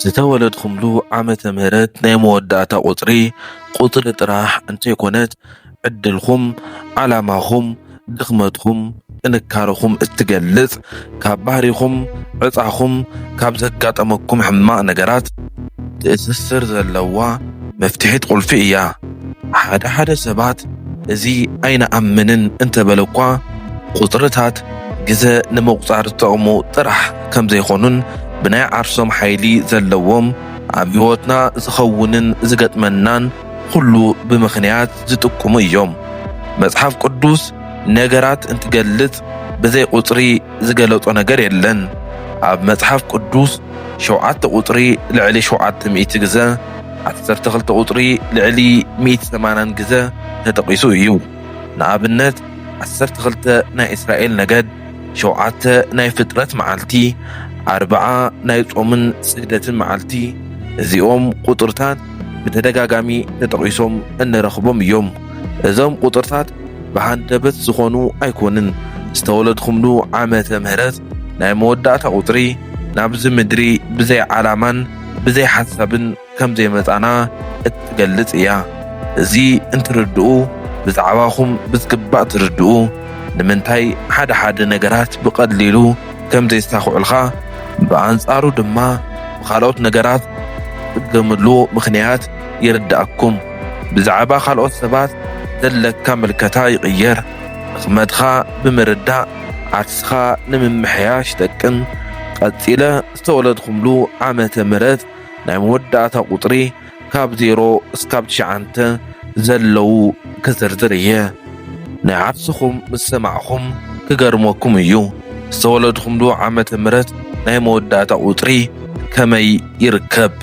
ዝተወለድኹምሉ ዓመተ ምህረት ናይ መወዳእታ ቁጽሪ፣ ቁጽሪ ጥራሕ እንተይኮነት፣ ዕድልኹም፣ ዓላማኹም፣ ድኽመትኹም፣ ጥንካረኹም እትገልጽ፣ ካብ ባህሪኹም፣ ዕጻኹም፣ ካብ ዘጋጠመኩም ሕማቕ ነገራት ትእስስር ዘለዋ መፍትሒት ቁልፊ እያ። ሓደ ሓደ ሰባት እዚ ኣይንኣምንን እንተበለ እኳ፣ ቁጽርታት ግዘ ንምቑጻር ዝጠቕሙ ጥራሕ ከም ዘይኮኑን ብናይ ዓርሶም ሓይሊ ዘለዎም፣ ኣብ ህይወትና ዝኸውንን ዝገጥመናን ኩሉ ብምኽንያት ዝጥቁሙ እዮም። መጽሓፍ ቅዱስ ነገራት እንትገልጽ ብዘይ ቁጽሪ ዝገለጾ ነገር የለን። ኣብ መጽሓፍ ቅዱስ ሸውዓተ ቁጽሪ ልዕሊ ሸውዓተ ሚእቲ ግዘ፣ ዓሰርተ ክልተ ቁጽሪ ልዕሊ ሚእቲ ሰማንያን ግዘ ተጠቒሱ እዩ። ንኣብነት፣ ዓሰርተ ክልተ ናይ እስራኤል ነገድ፣ ሸውዓተ ናይ ፍጥረት መዓልቲ፣ ኣርብዓ ናይ ጾምን ስግደትን መዓልቲ፣ እዚኦም ቁጽርታት ብተደጋጋሚ ተጠቒሶም እንረኽቦም እዮም። እዞም ቁጽርታት ብሃንደበት ዝኾኑ ኣይኮኑን። ዝተወለድኹምሉ ዓመተ ምህረት ናይ መወዳእታ ቁጽሪ ናብዚ ምድሪ ብዘይ ዓላማን ብዘይ ሓሳብን ከም ዘይመጻና እትገልጽ እያ። እዚ እንትርድኡ፣ ብዛዕባኹም ብዝግባእ ትርድኡ። ንምንታይ ሓደ ሓደ ነገራት ብቐሊሉ ከም ዘየስተኻኽዑልካ፣ ብኣንጻሩ ድማ ብኻልኦት ነገራት ትጽገምሉ ምኽንያት ይርድኣኩም። ብዛዕባ ካልኦት ሰባት ዘለካ ምልከታ ይቕየር። ድኽመትካ ብምርዳእ፣ ዓርስኻ ንምምሕያሽ ይጠቅም። ቀጺለ፣ ዝተወለድኩምሉ ዓመተ ምህረት ናይ መወዳእታ ቁጽሪ ካብ ዜሮ እስካብ ትሽዓተ ዘለዉ ክዝርዝር እየ። ናይ ዓርስኹም ምስ ሰማዕኹም ክገርመኩም እዩ። ዝተወለድኩምሉ ዓመተ ምህረት ናይ መወዳእታ ቁጽሪ ከመይ ይርከብ?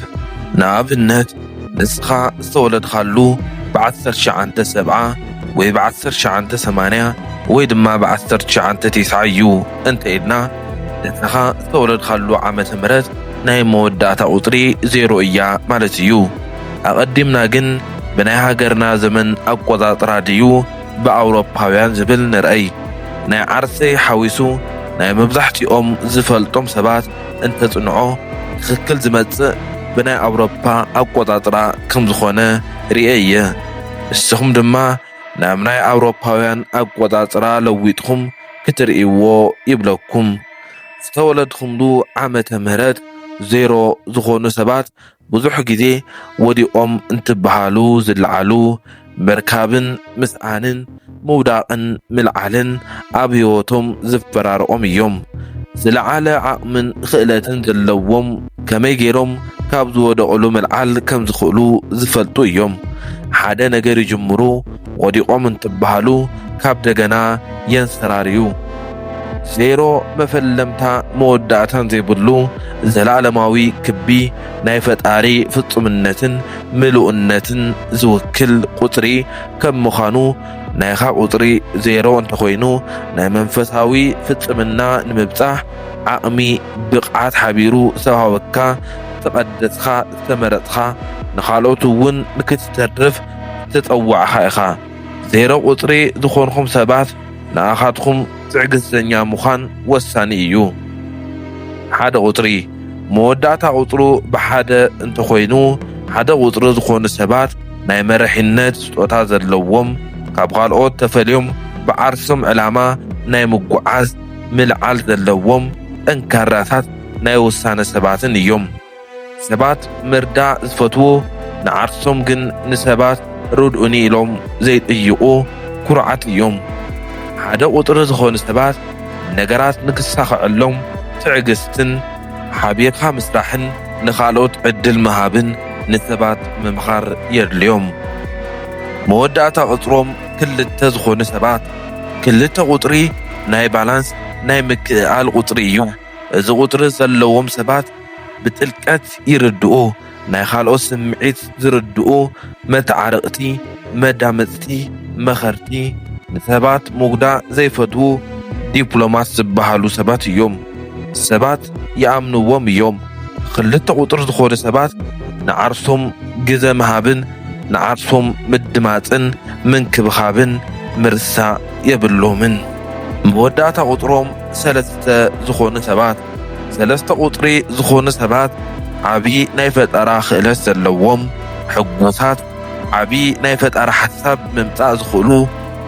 ንኣብነት፣ ንስኻ ዝተወለድካሉ ብ ዓሰርተ ትሽዓተ ሰብዓ ወይ ብ ዓሰርተ ትሽዓተ ሰማንያ ወይ ድማ ብ ዓሰርተ ትሽዓተ ተስዓ እዩ እንተ ኢልና፣ ንስኻ ዝተወለድካሉ ዓመተ ምህረት ናይ መወዳእታ ቁጽሪ ዜሮ እያ ማለት እዩ። ኣቐዲምና ግን ብናይ ሃገርና ዘመን ኣቆጻጽራ ድዩ ብኣውሮፓውያን ዝብል ንርኣይ። ናይ ዓርሰይ ሓዊሱ ናይ መብዛሕትኦም ዝፈልጦም ሰባት እንተጽንዖ፣ ትኽክል ዝመጽእ ብናይ ኣውሮፓ ኣቆጻጽራ ከም ዝኾነ ርእየ እየ። ንስኹም ድማ ናብ ናይ ኣውሮፓውያን ኣቆጻጽራ ለዊጥኹም ክትርእይዎ ይብለኩም። ዝተወለድኩምሉ ዓመተ ምህረት ዜሮ ዝኾኑ ሰባት ብዙሕ ግዜ ወዲቖም እንትበሃሉ ዝለዓሉ፣ ምርካብን ምስኣንን፣ ምውዳቕን ምልዓልን ኣብ ህይወቶም ዝፈራረቖም እዮም። ዝለዓለ ዓቕምን ክእለትን ዘለዎም፣ ከመይ ገይሮም ካብ ዝወደቑሉ ምልዓል ከም ዝኽእሉ ዝፈልጡ እዮም። ሓደ ነገር ይጅምሩ፣ ወዲቖም እንትበሃሉ ካብ ደገና የንሰራርዩ። ዜሮ መፈለምታ መወዳእታን ዘይብሉ ዘለኣለማዊ ክቢ ናይ ፈጣሪ ፍጹምነትን ምሉእነትን ዝውክል ቁጽሪ ከም ምዃኑ፣ ናይኻ ቁጽሪ ዜሮ እንተኾይኑ፣ ናይ መንፈሳዊ ፍጽምና ንምብጻሕ ዓቕሚ፣ ብቕዓት ሓቢሩ ዝተዋህበካ፣ ዝተቐደስካ፣ ዝተመረጽካ፣ ንኻልኦት እውን ንክትተርፍ ዝተጸዋዕኻ ኢኻ። ዜሮ ቁጽሪ ዝኾንኹም ሰባት፣ ንኣኻትኩም ትዕግስተኛ ምዃን ወሳኒ እዩ። ሓደ ቁጽሪ፣ መወዳእታ ቁጽሩ ብሓደ እንተኾይኑ፣ ሓደ ቁጽሪ ዝኾኑ ሰባት ናይ መራሒነት ስጦታ ዘለዎም፣ ካብ ካልኦት ተፈልዮም ብዓርሶም ዕላማ ናይ ምጉዓዝ ምልዓል ዘለዎም፣ ጠንካራታት ናይ ውሳነ ሰባትን እዮም። ሰባት ምርዳእ ዝፈትዉ፣ ንዓርሶም ግን ንሰባት ርድኡኒ ኢሎም ዘይጥይቑ ኩሩዓት እዮም። ሓደ ቁጽሪ ዝኾኑ ሰባት፣ ነገራት ንክሳኸዐሎም ትዕግስትን ሓቢርካ ምስራሕን ንኻልኦት ዕድል ምሃብን ንሰባት ምምኻር የድልዮም። መወዳእታ ቁጽሮም ክልተ ዝኾኑ ሰባት፣ ክልተ ቁጽሪ ናይ ባላንስ፣ ናይ ምክእኣል ቁጽሪ እዩ። እዚ ቁጽሪ ዘለዎም ሰባት ብጥልቀት ይርድኡ፣ ናይ ካልኦት ስምዒት ዝርድኡ፣ መተዓረቕቲ፣ መዳመፅቲ፣ መኸርቲ፣ ንሰባት ምጉዳእ ዘይፈትዉ፣ ዲፕሎማት ዝበሃሉ ሰባት እዮም። ሰባት ይኣምንዎም እዮም። ክልተ ቁፅሪ ዝኾኑ ሰባት ንዓርሶም ግዘ ምሃብን ንዓርሶም ምድማፅን ምንክብኻብን ምርሳዕ የብሎምን። መወዳእታ ቁፅሮም ሰለስተ ዝኾኑ ሰባት፣ ሰለስተ ቁፅሪ ዝኾኑ ሰባት ዓቢ ናይ ፈጠራ ክእለት ዘለዎም፣ ሕጉሳት፣ ዓቢ ናይ ፈጠራ ሓሳብ ምምጻእ ዝኽእሉ፣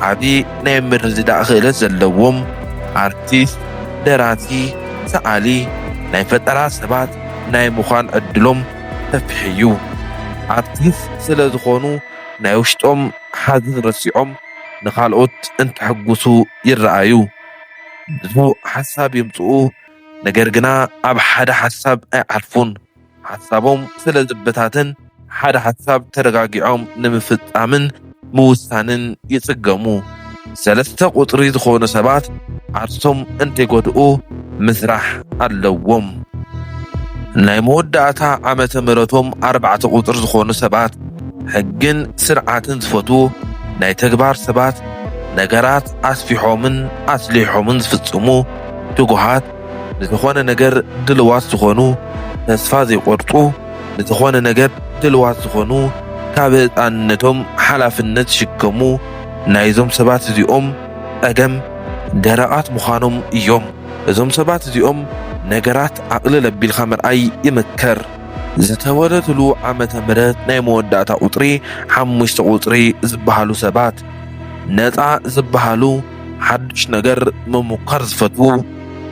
ዓቢ ናይ ምርድዳእ ክእለት ዘለዎም፣ ኣርቲስት፣ ደራሲ፣ ሰዓሊ፣ ናይ ፈጠራ ሰባት ናይ ምዃን ዕድሎም ሰፊሕ እዩ። ኣርቲስት ስለ ዝኾኑ ናይ ውሽጦም ሓዘን ረሲዖም ንኻልኦት እንተሕጉሱ ይረኣዩ። ብዙ ሓሳብ የምጽኡ፣ ነገር ግና ኣብ ሓደ ሓሳብ ኣይዓርፉን። ሓሳቦም ስለ ዝበታተን ሓደ ሓሳብ ተረጋጊዖም ንምፍጻምን ምውሳንን ይጽገሙ። ሰለስተ ቁጽሪ ዝኾኑ ሰባት ዓርሶም እንተይጎድኡ ምስራሕ ኣለዎም። ናይ መወዳእታ ዓመተ ምሕረቶም ኣርባዕተ ቁጽሪ ዝኾኑ ሰባት ሕግን ስርዓትን ዝፈትዉ፣ ናይ ተግባር ሰባት፣ ነገራት ኣስፊሖምን ኣስሊሖምን ዝፍጽሙ፣ ትጉሃት፣ ንዝኾነ ነገር ድልዋት ዝኾኑ፣ ተስፋ ዘይቆርጹ፣ ንዝኾነ ነገር ድልዋት ዝኾኑ፣ ካብ ህፃንነቶም ሓላፍነት ዝሽከሙ፣ ናይዞም ሰባት እዚኦም ጸገም ደረቓት ምዃኖም እዮም። እዞም ሰባት እዚኦም ነገራት ኣቕልል ኣቢልካ ምርኣይ ይምከር። ዝተወለድሉ ዓመተ ምህረት ናይ መወዳእታ ቁጽሪ ሓሙሽተ ቁጽሪ ዝበሃሉ ሰባት፣ ነጻ ዝበሃሉ፣ ሓድሽ ነገር ምሙካር ዝፈትዉ፣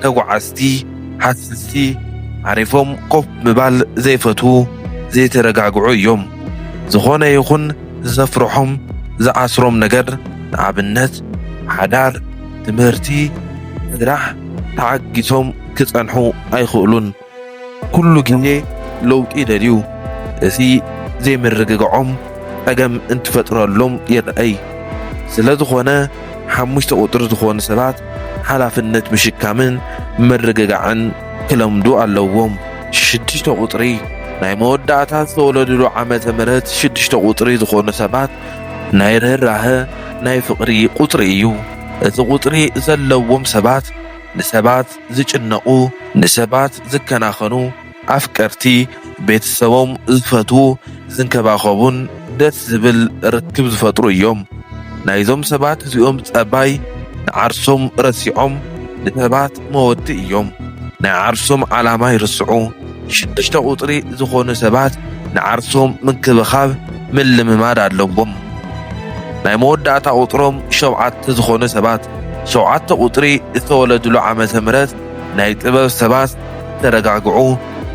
ተጓዓዝቲ፣ ሃሰስቲ፣ ዓሪፎም ኮፍ ምባል ዘይፈትዉ፣ ዘይተረጋግዑ እዮም። ዝኾነ ይኹን ዘፍርሖም፣ ዝኣስሮም ነገር፣ ንኣብነት፣ ሓዳር፣ ትምህርቲ፣ ስራሕ፣ ተዓጊሶም ክጸንሑ ኣይኽእሉን። ኩሉ ግዜ ለውጢ ይደልዩ። እዚ ዘይምርግጋዖም ጸገም እንትፈጥረሎም ይረኣይ። ስለ ዝኾነ፣ ሓሙሽተ ቁጽሪ ዝኾኑ ሰባት ሓላፍነት ምሽካምን ምርግጋዕን ክለምዱ ኣለዎም። ሽዱሽተ ቁጽሪ፣ ናይ መወዳእታ ዝተወለድሉ ዓመተ ምህረት ሽዱሽተ ቁጽሪ ዝኾኑ ሰባት ናይ ርህራሀ፣ ናይ ፍቕሪ ቁጽሪ እዩ። እዚ ቁጽሪ ዘለዎም ሰባት ንሰባት ዝጭነቑ፣ ንሰባት ዝከናኸኑ፣ ኣፍቀርቲ፣ ቤተሰቦም ዝፈትዉ፣ ዝንከባኸቡን ደስ ዝብል ርክብ ዝፈጥሩ እዮም። ናይዞም ሰባት እዚኦም ጸባይ ንዓርሶም ረሲዖም ንሰባት መወድቲ እዮም። ናይ ዓርሶም ዓላማ ይርስዑ። ሽዱሽተ ቁጽሪ ዝኾኑ ሰባት ንዓርሶም ምንክብኻብ ምልምማድ ኣለዎም። ናይ መወዳእታ ቁጽሮም ሸውዓተ ዝኾኑ ሰባት፣ ሸውዓተ ቁጽሪ ዝተወለድሉ ዓመተ ምህረት ናይ ጥበብ ሰባት፣ ዝተረጋግዑ፣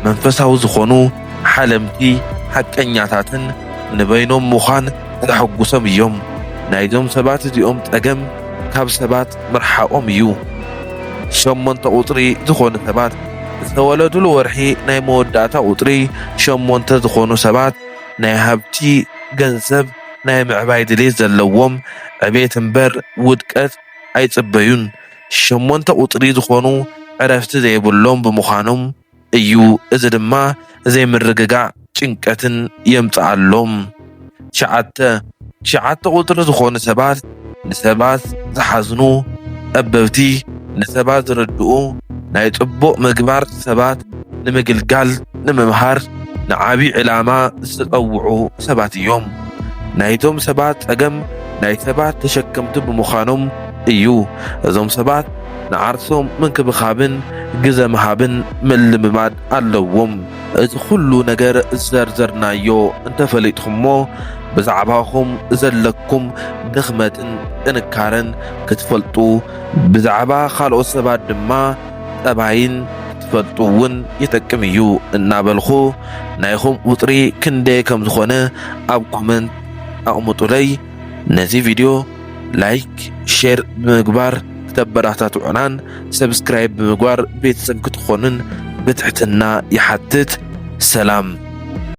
መንፈሳዊ ዝኾኑ፣ ሓለምቲ፣ ሓቀኛታትን ንበይኖም ምዃን ዘሐጉሶም እዮም። ናይዞም ሰባት እዚኦም ጸገም ካብ ሰባት ምርሓቖም እዩ። ሸሞንተ ቁጽሪ ዝኾኑ ሰባት፣ ዝተወለድሉ ወርሒ ናይ መወዳእታ ቁጽሪ ሸሞንተ ዝኾኑ ሰባት፣ ናይ ሃብቲ፣ ገንዘብ፣ ናይ ምዕባይ ድሌት ዘለዎም፣ ዕቤት እምበር ውድቀት ኣይጽበዩን። ሸሞንተ ቁጽሪ ዝኾኑ ዕረፍቲ ዘይብሎም ብምዃኖም እዩ። እዚ ድማ ዘይምርግጋዕ፣ ጭንቀትን የምጽኣሎም። ትሽዓተ፣ ትሽዓተ ቁጽሪ ዝኾኑ ሰባት ንሰባት ዝሓዝኑ፣ ጠበብቲ፣ ንሰባት ዝርድኡ፣ ናይ ጽቡቕ ምግባር ሰባት ንምግልጋል፣ ንምምሃር፣ ንዓቢ ዕላማ ዝተጸውዑ ሰባት እዮም። ናይዞም ሰባት ጸገም ናይ ሰባት ተሸከምቲ ብምዃኖም እዩ። እዞም ሰባት ንዓርሶም ምንክብኻብን ግዘ ምሃብን ምልምማድ ኣለዎም። እዚ ኩሉ ነገር ዝዘርዘርናዮ እንተፈሊጥኹሞ፣ ብዛዕባኹም ዘለኩም ድኽመትን ጥንካረን ክትፈልጡ፣ ብዛዕባ ካልኦት ሰባት ድማ ጠባይን ክትፈልጡ እውን ይጠቅም እዩ እናበልኹ፣ ናይኹም ቁጽሪ ክንደይ ከም ዝኾነ ኣብ ኮመንት ኣቕምጡለይ። ነዚ ቪድዮ ላይክ፣ ሼር ብምግባር ክተበረታትዑናን ሰብስክራይብ ብምግባር ቤተሰብ ክትኾኑን ብትሕትና ይሓትት። ሰላም።